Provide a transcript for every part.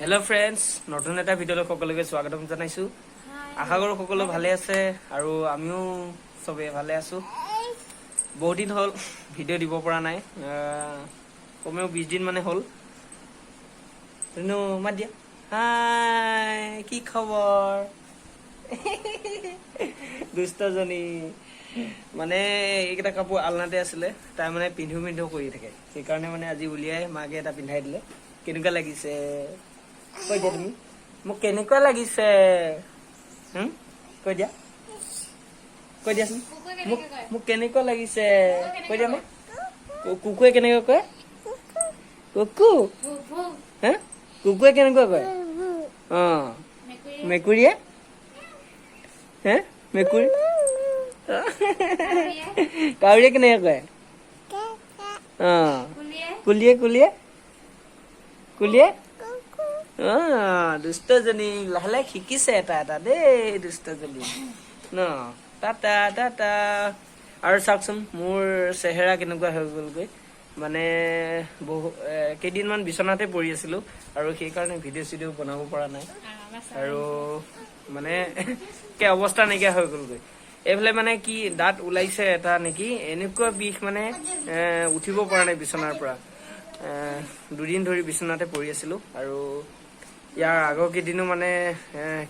Hello' friends, নতুন এটা ভিডিঅ'লৈ সকলোকে স্বাগতম জনাইছোঁ। আশা কৰোঁ সকলো ভালে আছে আৰু আমিও চবেই ভালে আছোঁ। বহুত দিন হ'ল ভিডিঅ' দিব পৰা নাই, কমেও 20 দিন মানে হ'ল। ৰুনু, মাত দিয়া। হাই, কি খবৰ? দুষ্টজনী। মানে এইকেইটা কাপোৰ আলনাতে আছিলে, তাই মানে পিন্ধো পিন্ধো কৰি থাকে। সেইকাৰণে মানে আজি উলিয়াই মাকে এটা পিন্ধাই দিলে। কেনেকুৱা লাগিছে কৈ দিয়া তুমি মোক। কেনেকুৱা লাগিছে হুম? কৈ দিয়া, কৈ দিয়াচোন মোক। মোক কেনেকুৱা লাগিছে কৈ দিয়া মোক। কুকুৰে কেনেকুৱা কয়? কুকু হা, কুকুৰে কেনেকুৱা কয়? মেকুৰীয়ে হে, মেকুৰী। কাউৰীয়ে কেনেকে কয়? কুলিয়ে, কুলিয়ে, কুলিয়ে। দুষ্টজনী লাহে লাহে শিকিছে এটা এটা দেই, দুষ্টজনী ন। টাটা, টাটা। আৰু চাওকচোন, মোৰ চেহেৰা কেনেকুৱা হৈ গ'লগৈ। মানে বহু কেইদিনমান বিচনাতে পৰি আছিলো আৰু সেইকাৰণে ভিডিঅ' চিডিঅ' বনাব পৰা নাই আৰু মানে একে অৱস্থা নাইকিয়া হৈ গ'লগৈ। এইফালে মানে কি দাঁত ওলাইছে এটা নেকি, এনেকুৱা বিষ মানে উঠিব পৰা নাই বিচনাৰ পৰা। 2 দিন ধৰি বিচনাতে পৰি আছিলো। আৰু ইয়াৰ আগৰ কেইদিনো মানে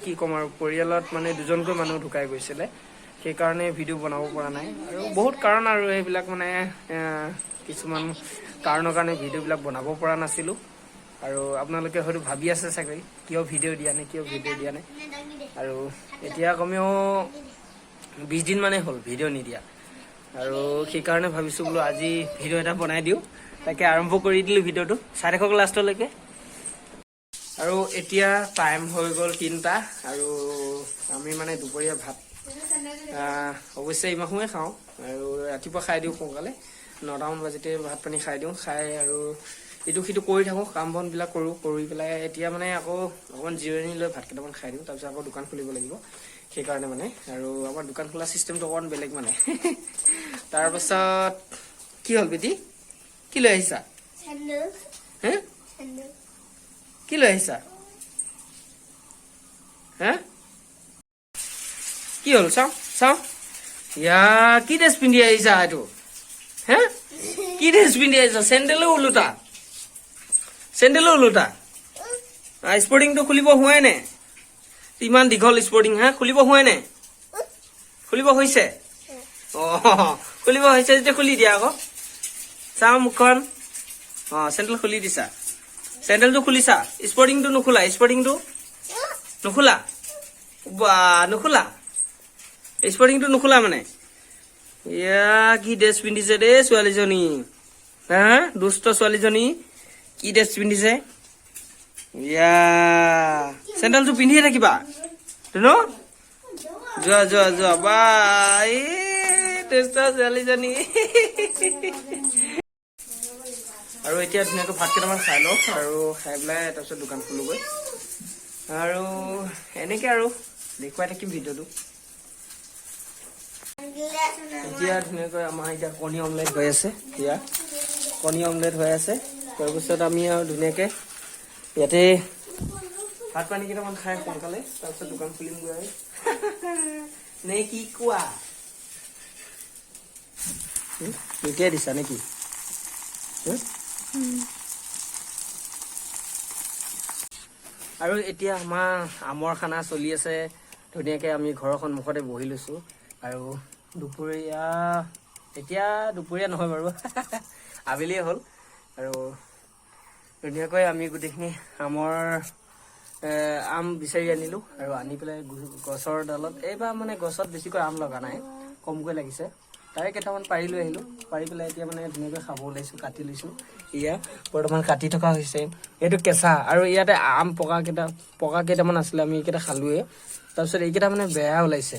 কি ক'ম আৰু, পৰিয়ালত মানে দুজনকৈ মানুহ ঢুকাই গৈছিলে, সেইকাৰণে ভিডিঅ' বনাব পৰা নাই। আৰু বহুত কাৰণ আৰু সেইবিলাক মানে কিছুমান কাৰণৰ কাৰণে ভিডিঅ'বিলাক বনাব পৰা নাছিলো। আৰু আপোনালোকে হয়তো ভাবি আছে চাগৈ, কিয় ভিডিঅ' দিয়া নাই, কিয় ভিডিঅ' দিয়া নাই। আৰু এতিয়া কমেও 20 দিন মানে হ'ল ভিডিঅ' নিদিয়া আৰু সেইকাৰণে ভাবিছোঁ বোলো আজি ভিডিঅ' এটা বনাই দিওঁ। তাকে আৰম্ভ কৰি দিলোঁ ভিডিঅ'টো, চাই থাকক লাষ্টলৈকে। আৰু এতিয়া টাইম হৈ গ'ল 3টা আৰু আমি মানে দুপৰীয়া ভাত অৱশ্যে ইমান সময় খাওঁ আৰু ৰাতিপুৱা খাই দিওঁ সোনকালে, 9টামান বাজিতে ভাত পানী খাই দিওঁ। খাই আৰু ইটো সিটো কৰি থাকোঁ, কাম বনবিলাক কৰোঁ। কৰি পেলাই এতিয়া মানে আকৌ অকণমান জিৰণি লৈ ভাত কেইটামান খাই দিওঁ। তাৰপিছত আকৌ দোকান খুলিব লাগিব, সেইকাৰণে মানে। আৰু আমাৰ দোকান খোলা চিষ্টেমটো অকণমান বেলেগ মানে। তাৰপাছত কি হ'ল বেটি? কি লৈ আহিছা হে? কি লৈ আহিছা হে? কি হ'ল? চাওঁ চাওঁ, ইয়া, কি ড্ৰেছ পিন্ধি আহিছা এইটো হে? কি ড্ৰেছ পিন্ধি আহিছা? চেণ্ডেলো ওলোটা, চেণ্ডেলো ওলোটা। স্পৰ্টিংটো খুলিব হোৱাই নাই? ইমান দীঘল স্পৰ্টিং হা, খুলিব হোৱাই নাই? খুলিব হৈছে? খুলিব হৈছে যেতিয়া খুলি দিয়া আকৌ। চাওঁ মুখখন। চেণ্ডেল খুলি দিছা, চেণ্ডেলটো খুলিছা, স্পৰ্টিংটো নোখোলা? স্পৰ্টিংটো নোখোলা? বা, নোখোলা? স্পৰ্টিংটো নোখোলা মানে? ইয়া, কি ড্ৰেছ পিন্ধিছে দেই ছোৱালীজনী হা। দুষ্ট ছোৱালীজনী, কি ড্ৰেছ পিন্ধিছে। ইয়া, চেণ্ডেলটো পিন্ধিয়ে থাকিবা ন। যোৱা যোৱা যোৱা। বা, এই দুষ্ট ছোৱালীজনী। আৰু এতিয়া ধুনীয়াকৈ ভাত কেইটামান খাই লওঁ আৰু খাই পেলাই তাৰপিছত দোকান খোলোগৈ। আৰু এনেকে আৰু দেখুৱাই থাকিম ভিডিঅ'টো। এতিয়া ধুনীয়াকৈ আমাৰ এতিয়া কণী অমলেট হৈ আছে। এতিয়া কণী অমলেট হৈ আছে। তাৰপিছত আমি আৰু ধুনীয়াকৈ ইয়াতে ভাত পানী কেইটামান খাই সোনকালে তাৰপিছত দোকান খুলিমগৈ আৰু, নে কি কোৱা? এতিয়াই দিছা নেকি হুম? আৰু এতিয়া আমাৰ আমৰ খানা চলি আছে। ধুনীয়াকৈ আমি ঘৰৰ সন্মুখতে বহি লৈছোঁ। আৰু দুপৰীয়া, এতিয়া দুপৰীয়া নহয় বাৰু, আবেলিয়ে হ'ল। আৰু ধুনীয়াকৈ আমি গোটেইখিনি আমৰ আম বিচাৰি আনিলোঁ আৰু আনি পেলাই গছৰ ডালত, এইবাৰ মানে গছত বেছিকৈ আম লগা নাই, কমকৈ লাগিছে। তাৰে কেইটামান পাৰি লৈ আহিলোঁ। পাৰি পেলাই এতিয়া মানে ধুনীয়াকৈ খাব ওলাইছোঁ। কাটি লৈছোঁ, এয়া বৰ্তমান কাটি থকা হৈছে। এইটো কেঁচা। আৰু ইয়াতে আম পকা কেইটা, পকা কেইটামান আছিলে, আমি এইকেইটা খালোৱে। তাৰপিছত এইকেইটা মানে বেয়া ওলাইছে।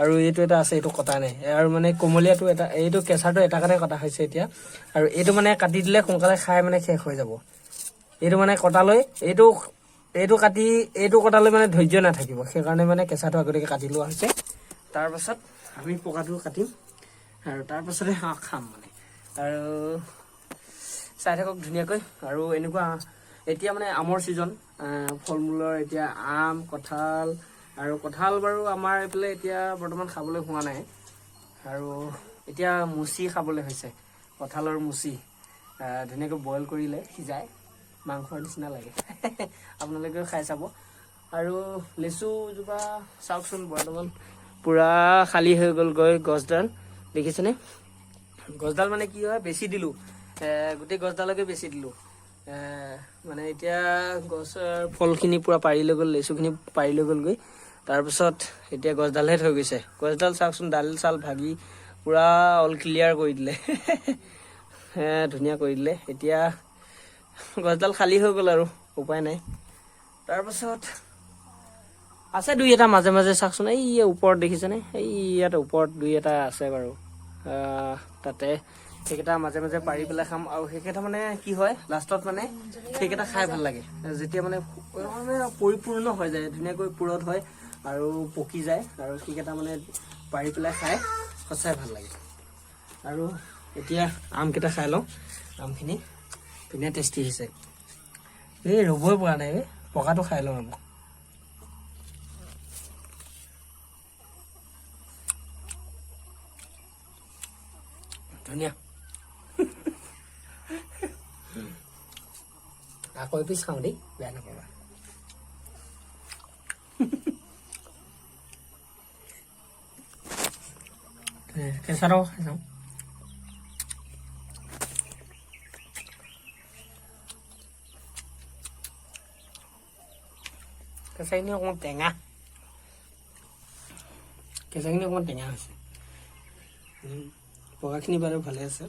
আৰু এইটো এটা আছে, এইটো কটা নাই। আৰু মানে কোমলীয়াটো এটা, এইটো কেঁচাটো এটা কাৰণে কটা হৈছে এতিয়া। আৰু এইটো মানে কাটি দিলে সোনকালে খাই মানে শেষ হৈ যাব। এইটো মানে কটালৈ, এইটো কাটি, এইটো কটালৈ মানে ধৈৰ্য নাথাকিব। সেইকাৰণে মানে কেঁচাটো আগতীয়াকৈ কাটি লোৱা হৈছে। তাৰপাছত আমি পকাটো কাটিম আৰু তাৰপাছতে হাঁহ খাম মানে। আৰু চাই থাকক ধুনীয়াকৈ। আৰু এনেকুৱা এতিয়া মানে আমৰ ছিজন, ফল মূলৰ এতিয়া আম, কঁঠাল। আৰু কঁঠাল বাৰু আমাৰ এইফালে এতিয়া বৰ্তমান খাবলৈ হোৱা নাই। আৰু এতিয়া মুচি খাবলৈ হৈছে, কঁঠালৰ মুচি। ধুনীয়াকৈ বইল কৰিলে সিজাই মাংসৰ নিচিনা লাগে, আপোনালোকেও খাই চাব। আৰু লেচুজোপা চাওকচোন, বৰ্তমান পূৰা খালী হৈ গ'লগৈ গছডাল, দেখিছেনে? গছডাল মানে কি হয়, বেছি দিলোঁ, গোটেই গছডালকে বেছি দিলোঁ। মানে এতিয়া গছৰ ফলখিনি পূৰা পাৰি লৈ গ'ল, লেচুখিনি পাৰি লৈ গ'লগৈ। তাৰপিছত এতিয়া গছডালহে থৈ গৈছে। গছডাল চাওকচোন, ডাল চাল ভাগি পূৰা অল ক্লিয়াৰ কৰি দিলে, ধুনীয়া কৰি দিলে। এতিয়া গছডাল খালী হৈ গ'ল আৰু উপায় নাই। তাৰপাছত আছে দুই এটা মাজে মাজে, চাওকচোন, এই ওপৰত দেখিছেনে? এই ইয়াত ওপৰত দুই এটা আছে বাৰু। তাতে সেইকেইটা মাজে মাজে পাৰি পেলাই খাম। আৰু সেইকেইটা মানে কি হয়, লাষ্টত মানে সেইকেইটা খাই ভাল লাগে, যেতিয়া মানে মানে পৰিপূৰ্ণ হৈ যায়, ধুনীয়াকৈ পুৰঠ হয় আৰু পকি যায়, আৰু সেইকেইটা মানে পাৰি পেলাই খাই সঁচাই ভাল লাগে। আৰু এতিয়া আমকেইটা খাই লওঁ। আমখিনি ধুনীয়া টেষ্টি হৈছে। এই ৰ'বই পৰা নাই, এই পকাটো খাই লওঁ ৰ'ব। ধুনীয়া। আকৌ এপিচ খাওঁ দেই, বেয়া নাপাবা। কেঁচাটো খাই চাওঁ। কেঁচাখিনি অকণমান টেঙা, কেঁচাখিনি অকণমান টেঙা হৈছে। পকাখিনি বাৰু ভালে আছে।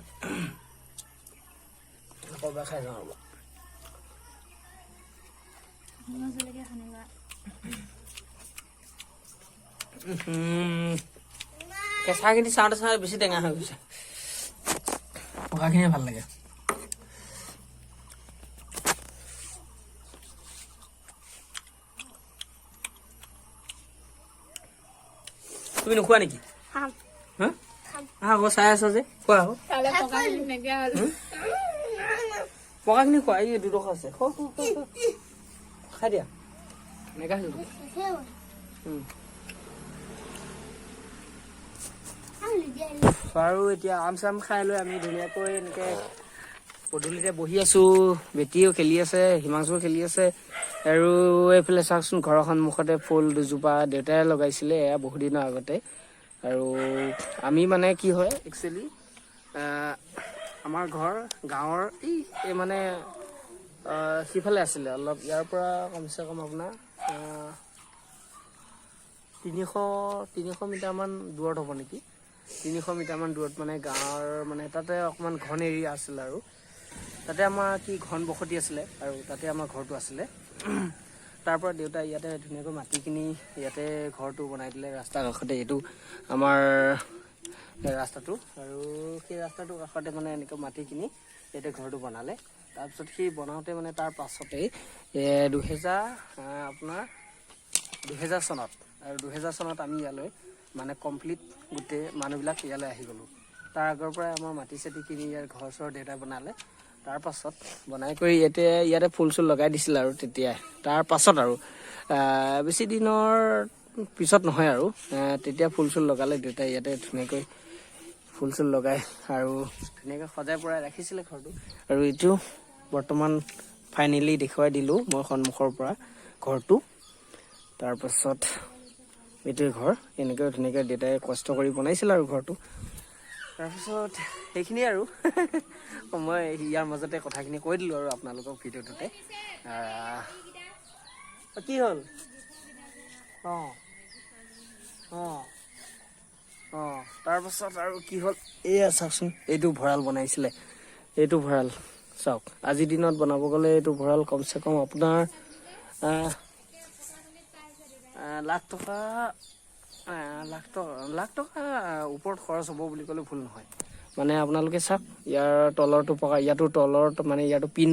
আকৌ এবাৰ খাই যাওঁ ৰ'ব। নিমখ জলকীয়া সানি লোৱা। কেঁচাখিনি চাওঁতে চাওঁতে বেছি টেঙা হৈ গৈছে, পকাখিনিয়ে ভাল লাগে। তুমি নোখোৱা নেকি? খাম। হা? আহা আকৌ, চাই আছা যে, খোৱা আকৌ। তালে পকাখিনি নাইকিয়া হ'ল। পকাখিনি খোৱা, এই দুডোখৰ আছে, খোৱা খোৱা খোৱা খোৱা। খাই দিয়া, এনেকা হৈ যাব। আৰু এতিয়া আম চাম খাই লৈ আমি ধুনীয়াকৈ এনেকে পদূলিতে বহি আছো। বেটীও খেলি আছে, হিমাংশুও খেলি আছে। আৰু এইফালে চাওকচোন, ঘৰৰ সন্মুখতে ফুল দুজোপা দেউতাই লগাইছিলে, এয়া বহুত দিনৰ আগতে। আৰু আমি মানে কি হয়, একচুৱেলি আমাৰ ঘৰ গাঁৱৰ এই মানে সিফালে আছিলে অলপ, ইয়াৰ পৰা কমচে কম আপোনাৰ 300 মিটাৰমান দূৰত হ'ব নেকি, 300 মিটাৰমান দূৰত। মানে গাঁৱৰ মানে তাতে অকণমান ঘন এৰিয়া আছিল আৰু তাতে আমাৰ কি ঘন বসতি আছিলে আৰু তাতে আমাৰ ঘৰটো আছিলে। তাৰ পৰা দেউতাই ইয়াতে ধুনীয়াকৈ মাটি কিনি ইয়াতে ঘৰটো বনাই দিলে, ৰাস্তাৰ কাষতে। এইটো আমাৰ ৰাস্তাটো, আৰু সেই ৰাস্তাটোৰ কাষতে মানে এনেকৈ মাটি কিনি ইয়াতে ঘৰটো বনালে। তাৰপিছত সেই বনাওঁতে মানে তাৰ পাছতেই 2000 আপোনাৰ 2000 চনত, আৰু 2000 চনত আমি ইয়ালৈ মানে কমপ্লিট গোটেই মানুহবিলাক ইয়ালৈ আহি গ'লোঁ। তাৰ আগৰ পৰাই আমাৰ মাটি চাটি কিনি ইয়াৰ ঘৰ চৰ দেউতাই বনালে। তাৰ পাছত বনাই কৰি ইয়াতে ইয়াতে ফুল চুল লগাই দিছিল। আৰু তেতিয়াই তাৰ পাছত আৰু বেছি দিনৰ পিছত নহয় আৰু তেতিয়া ফুল চুল লগালে দেউতাই ইয়াতে ধুনীয়াকৈ ফুল চুল লগাই আৰু ধুনীয়াকৈ সজাই পৰাই ৰাখিছিলে ঘৰটো। আৰু এইটো বৰ্তমান ফাইনেলি দেখুৱাই দিলোঁ মই সন্মুখৰ পৰা ঘৰটো। তাৰপাছত এইটোৱে ঘৰ, এনেকৈ ধুনীয়াকৈ দেউতাই কষ্ট কৰি বনাইছিল আৰু ঘৰটো। তাৰপিছত সেইখিনিয়ে আৰু মই ইয়াৰ মাজতে কথাখিনি কৈ দিলোঁ আৰু আপোনালোকক ভিডিঅ'টোতে। কি হ'ল? অঁ অঁ অঁ তাৰপাছত আৰু কি হ'ল, এয়া চাওকচোন, এইটো ভঁৰাল বনাইছিলে। এইটো ভঁৰাল চাওক, আজিৰ দিনত বনাব গ'লে এইটো ভঁৰাল কমচে কম আপোনাৰ আহ, আহ, লাখ টকা, লাখ টকা ওপৰত খৰচ হ'ব বুলি ক'লে ভুল নহয়। মানে আপোনালোকে চাওক, ইয়াৰ তলৰটো পকা, ইয়াতো তলত মানে ইয়াতো পিন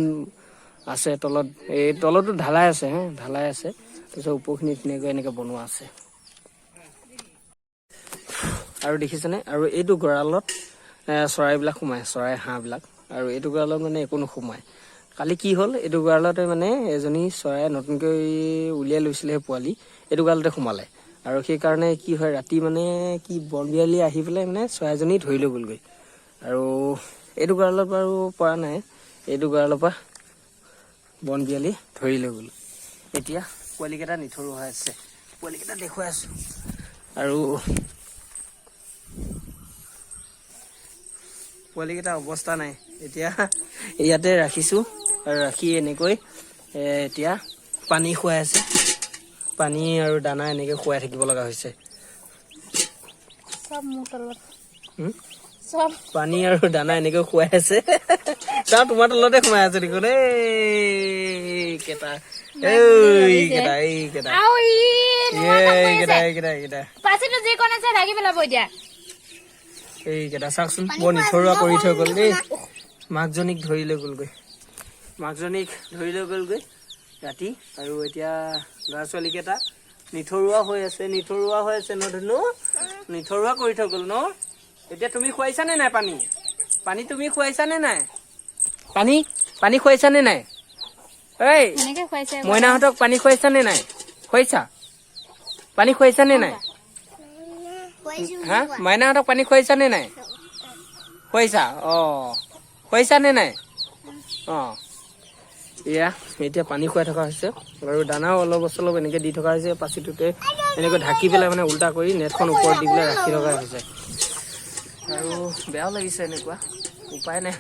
আছে তলত, এই তলতো ঢালাই আছে, হে ঢালাই আছে। তাৰপিছত ওপৰখিনি ধুনীয়াকৈ এনেকৈ বনোৱা আছে। আৰু দেখিছেনে, আৰু এইটো গঁৰালত চৰাইবিলাক সোমায়, চৰাই হাঁহবিলাক। আৰু এইটো গঁৰালত মানে একো নোসোমায়। কালি কি হ'ল, এইটো গঁৰালতে মানে এজনী চৰাই নতুনকৈ উলিয়াই লৈছিলেহে পোৱালি, এইটো গঁৰালতে সোমালে। আৰু সেইকাৰণে কি হয়, ৰাতি মানে কি বনবিয়ালি আহি পেলাই মানে চৰাইজনী ধৰি লৈ গ'লগৈ। আৰু এইটো গঁৰালত বাৰু পৰা নাই, এইটো গঁৰালৰ পৰা বনবিয়ালি ধৰি লৈ গ'ল। এতিয়া পোৱালিকেইটা নিথৰুৱা হৈ আছে, পোৱালিকেইটা দেখুৱাই আছো। আৰু পোৱালিকেইটা অৱস্থা নাই, এতিয়া ইয়াতে ৰাখিছো। আৰু ৰাখি এনেকৈ এতিয়া পানী খুৱাই আছে, পানী আৰু দানা এনেকৈ খুৱাই থাকিব লগা হৈছে। চব মোৰ তলত। হুম? চব। পানী আৰু দানা এনেকৈ খুৱাই আছে। চাওঁ, তোমাৰ তলতে সোমাই আছে দেখোন। এইকেইটা, এইকেইটা, এইকেইটা। আৰু ই নোহোৱা কাম কৰি এইকেইটা। আছে। এইকেইটা, এইকেইটা। পাচিটো যিকণ আছে ঢাকি পেলাব এতিয়া। এইকেইটা চাওকচোন, বৰ নিথৰুৱা কৰি থৈ গ'ল দেই। মাকজনীক ধৰি লৈ গ'লগৈ, মাকজনীক ধৰি লৈ গ'লগৈ ৰাতি। আৰু এতিয়া ল'ৰা ছোৱালীকেইটা নিথৰুৱা হৈ আছে, নিথৰুৱা হৈ আছে ন ধুনু? নিথৰুৱা কৰি থৈ গ'ল ন? এতিয়া তুমি খুৱাইছানে নাই পানী? পানী তুমি খুৱাইছানে নাই? পানী, পানী খুৱাইছানে নাই? এই সেনেকে খুৱাইছে। মইনাহঁতক পানী খুৱাইছানে নাই? খুৱাইছা? পানী খুৱাইছানে নাই? হা, মাইনাহঁতক পানী খুৱাইছানে নাই? খুৱাইছা? অ, খুৱাইছানে নাই? অ, এয়া এতিয়া পানী খুৱাই থকা হৈছে আৰু দানাও অলপ চলপ এনেকৈ দি থকা হৈছে। পাচিটোতে এনেকৈ ঢাকি পেলাই, মানে উল্টা কৰি নেটখন ওপৰত দি পেলাই ৰাখি থকা হৈছে। আৰু বেয়াও লাগিছে এনেকুৱা, উপায় নাই,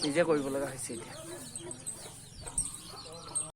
নিজে কৰিব লগা হৈছে এতিয়া।